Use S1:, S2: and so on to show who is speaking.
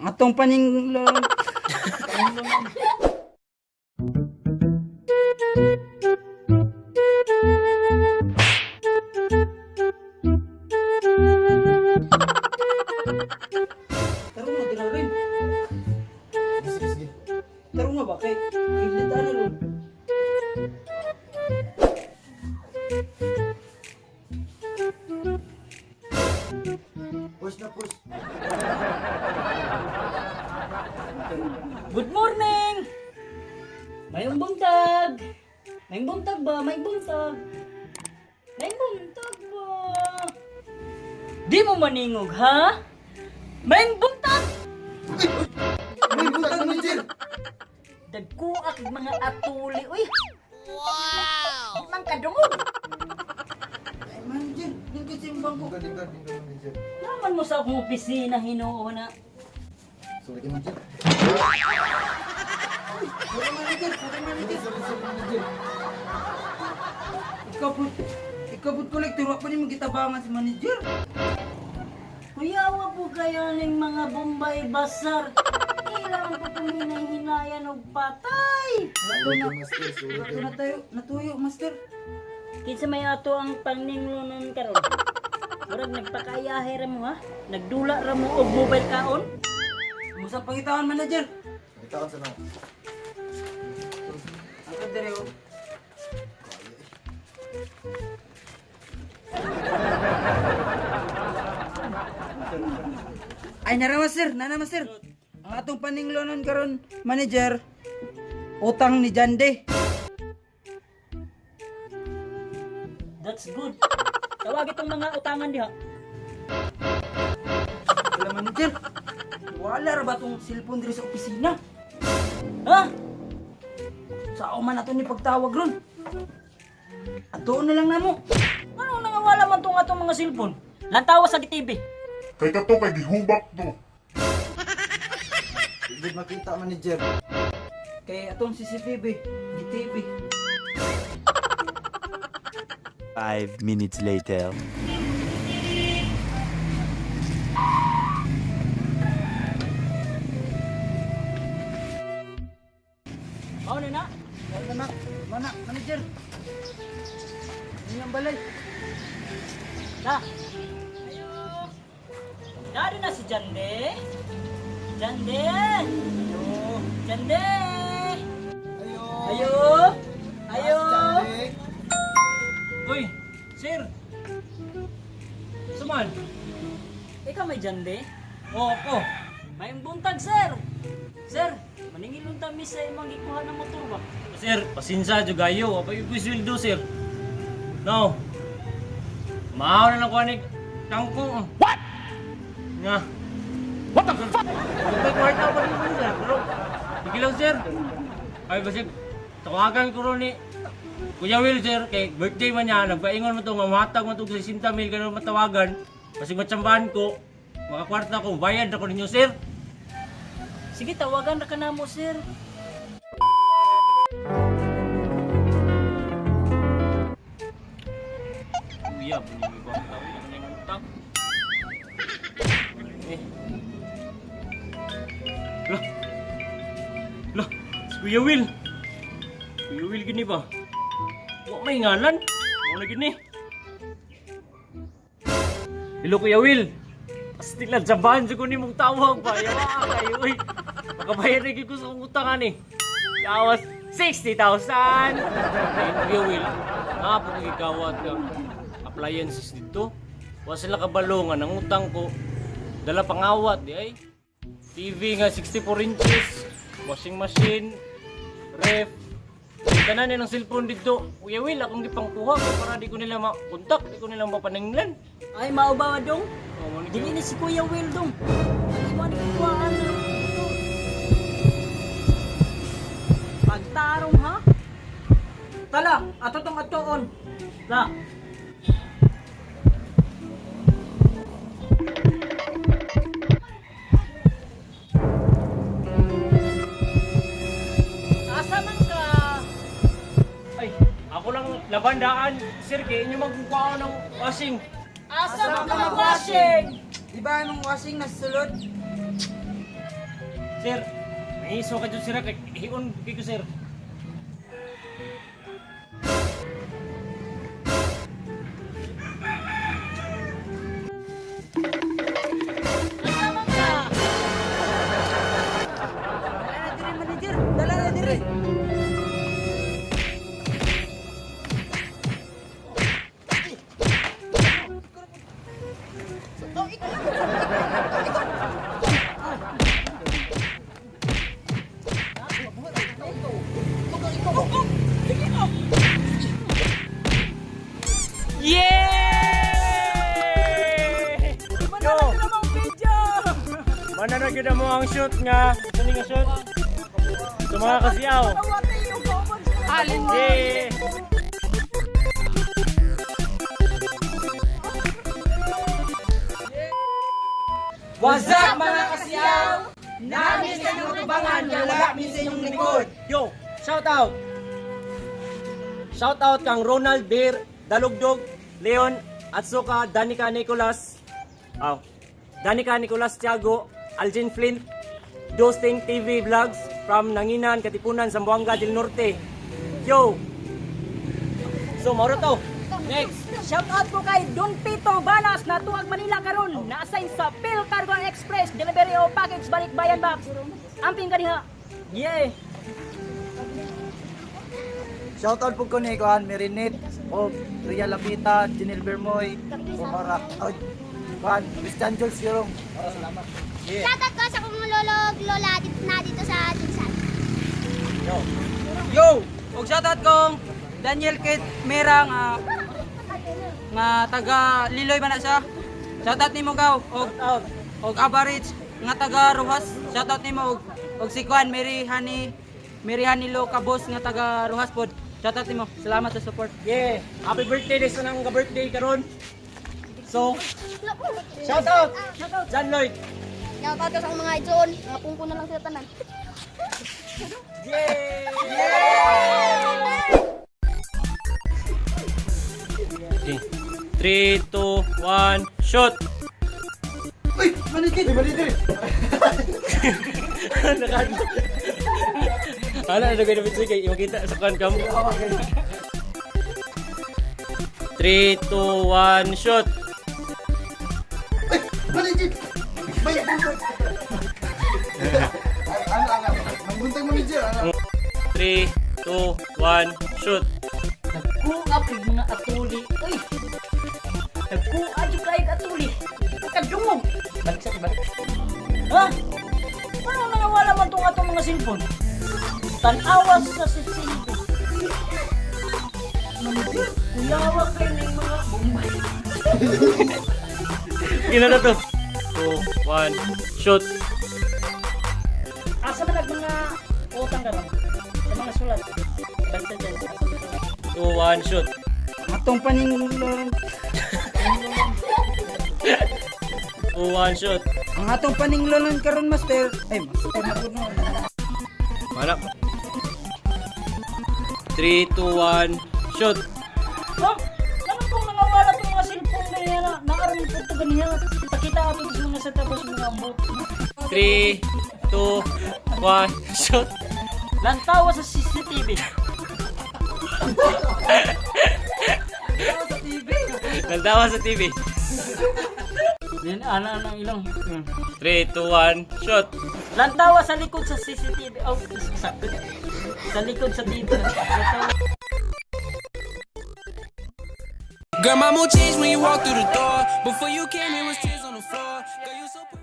S1: Ang atong paning Tarong na dira rin.
S2: Sige, sige.
S1: Tarong na ba kay gilid ani ron.
S2: Push na push.
S3: Good morning! Mayong buntag! Mayong buntag ba? May buntag! May buntag ba? Di mo maningog, ha? Mayong buntag!
S2: May butang, manager!
S3: Dagkuak mga atuli, uy! Wow! Di man kadungog!
S1: Ay, manager, lingkod sa imong bangko.
S2: Lingkod, lingkod, lingkod, manager.
S3: Naman mo sa akong opisina, hinuo na.
S2: Sorry, manager.
S1: Sorry, manager, sorry, manager.
S2: Sorry, sorry, manager.
S1: Ikaw po, ikaw po collector, wa pa nimo gitabangan si manager.
S3: Kuyawa po kayo ng mga Bombay Basar. Kailangan po kuminay-hinayan og patay!
S2: Sorry, master. Sorry,
S1: Ato na tayo, natuyo, master.
S3: Kinsa may ato ang pangninglonon karon? Murag nagpakayahe ra mo ha? Nagdula ra mo og mobile kaon?
S1: Musa pangitawan, manager.
S2: Itawan sa na.
S1: Ang dire oh. Ay nara master, nana master. Ang atong paninglonon karon, manager, utang ni Jande.
S3: That's good. Tawag itong mga utangan diha.
S1: Wala manager. Wala ra ba tong cellphone diri sa opisina?
S3: Ha?
S1: Sao man ato ni pagtawag ron? Atuon na lang namo.
S3: Ano nangawala man tong atong mga cellphone? Lantawa sa TV.
S4: Kay kato kay gihubak to.
S2: Hindi makita, manager.
S1: Kay atong CCTV, GTV.
S5: 5 minutes later.
S3: Mao na na.
S1: Wala na, mana, manager. Ini ang balay.
S3: Da. Ayo. Dari na si Jande. Jande. Ayo. Jande.
S2: Ayo!
S3: Ayo. Ayo.
S6: Uy, sir. Suman.
S3: Ikaw may Jande?
S6: Oo, ako.
S3: May buntag, sir. Sir, maningil unta mi sa imong gikuha ng motor ba?
S6: Sir, pasinsa jud kayo. Apay ko sweldo, sir. No. Mao na lang ko ani kangkong. What? Nga. What the fuck? May kwarta pa rin sir. Pero, sige lang, sir. Ay, basig, tawagan ko ron ni Kuya Will, sir, kay birthday man niya, nagpaingon mo to, mamatag mo to, 60 mil, ganun matawagan. Basig matsambahan ko, makakwarta ko, bayad ako ninyo, sir.
S3: Sige, tawagan ra ka namo, sir.
S6: Kuya, pinili ko ang tao, yung kanyang utang. Eh. Lah. Lah, si Kuya Will. Kuya Will gini ba? Wa may ngalan. Mo na gini. Hello Kuya Will. Pastilan sa bahan ko ni mong tawag ba. Yawa kayo uy. Makabayad na gyud ko sa akong utang ani. Yawas 60,000. Ayun, Kuya Will. Nga po kong gikawat nga appliances dito. Wa sila kabalo nga nangutang ko. Dala pangawat di ay. TV nga 64 inches, washing machine, ref. Ang tanan nilang cellphone dito. Kuya Will, akong gipangkuha kay para di ko nila makontak, di ko nila mapaninglan.
S3: Ay, mao ba dong?
S6: Oh, mo ni
S3: Dili ni si Kuya Will dong. Ang imo ni kuhaan ng motor. Pagtarong ha?
S1: Tala, ato tong atuon.
S3: La. Asa man ka?
S6: Ay, ako lang labandaan, sir, kay inyo magkukuha ng washing.
S3: Asa man ka mag-washing?
S1: Di ba anong washing nasa sulod?
S6: Sir, naiso ka dyan sir, kay hiun kay ko sir.
S1: Dala na diri, manager. Dala na diri.
S6: Yeah! Yo! Mana na gyud mo ang shoot nga. Kani nga shoot. Sa mga kasiyaw. Yeah!
S1: What's up, mga kasiyaw? Nami sa inyong tubangan, wala mi sa inyong likod.
S6: Yo, shout out. Shout out kang Ronald Beer, Dalugdog, Leon, Atsuka, Danica Nicolas. Aw. Danica Nicolas Tiago, Algin Flint, Dosting TV Vlogs from Nanginan, Katipunan, Zamboanga del Norte. Yo. So, mauro to. Next.
S3: Shout out ko kay Don Pito Banas na tuwag Manila karon, na-assign sa Phil Cargo Express Delivery o Package Balik Bayan Box. Amping kaniha. Yeah.
S2: Shoutout po ko ni Kuan Merinit o Ria Lapita, Janelle Bermoy, Kumara. Ay, Kuan, Christian Jules Yorong. Para salamat.
S5: Shoutout ko sa kong lolo ug lola dito na dito sa Jinsan.
S6: Yo.
S1: Yo! Og shoutout kong Daniel Kate Mera nga nga taga Liloy ba na siya. Shoutout nimo gaw og
S6: Out.
S1: og Abarich nga taga Rojas. Shoutout nimo og og si Kuan Mary Honey Mary Honey Lo Cabos nga taga Rojas pod. Shoutout nimo. Salamat sa support.
S6: Yeah. Happy birthday din sa nang ka-birthday karon. So, shout out. John Lloyd.
S5: Shoutout ko sa akong mga idol. Mga pungko na lang sila tanan.
S6: Yeah! Okay. 3, 2, 1, shoot!
S2: Uy, manager! Uy, manager!
S6: Ano, ano gawin na kay makita sa kan cam. 3, 2, 1, shoot!
S2: Uy, manager! May buntag! Ay, ano, ano? May buntag manager, ano?
S6: 3, 2, 1, shoot!
S3: Nagkuha pud mga atuli. Uy. Nagkuha jud kay atuli. Kadungog. Balik sa balik. Ha? Ano nangawala man tong atong mga cellphone? Tan-awa sa CCTV. Manager, kuyawa kayo ng mga bombay.
S6: Gina na to. 2, 1, shoot!
S3: Asa man ang mga utang karon? Sa mga sulat. Balik sa dyan. Asa man sulat?
S6: 2, 1, shoot!
S1: Atong paninglon
S6: 2, 1, shoot!
S1: ang atong paninglonon karon master. Ay master na pud no.
S6: Wala. 3, 2, 1, shoot!
S3: Ma'am, ano kung nangawala itong mga cellphone ganyan na naaron po ito ganyan. Pakita ato sa mga sa tapos mga bot.
S6: 3, 2, 1, shoot!
S3: Lantawa sa CCTV.
S6: Naldawa sa TV.
S3: Then ana ang ilang.
S6: 3, 2, 1, shoot!
S3: Lantawa sa likod sa CCTV. Oh, sakto. Sa likod sa TV. Lantawa.
S7: Girl, my mood changed when you walked through the door. Before you came, it was tears on the floor. Girl, you so pretty.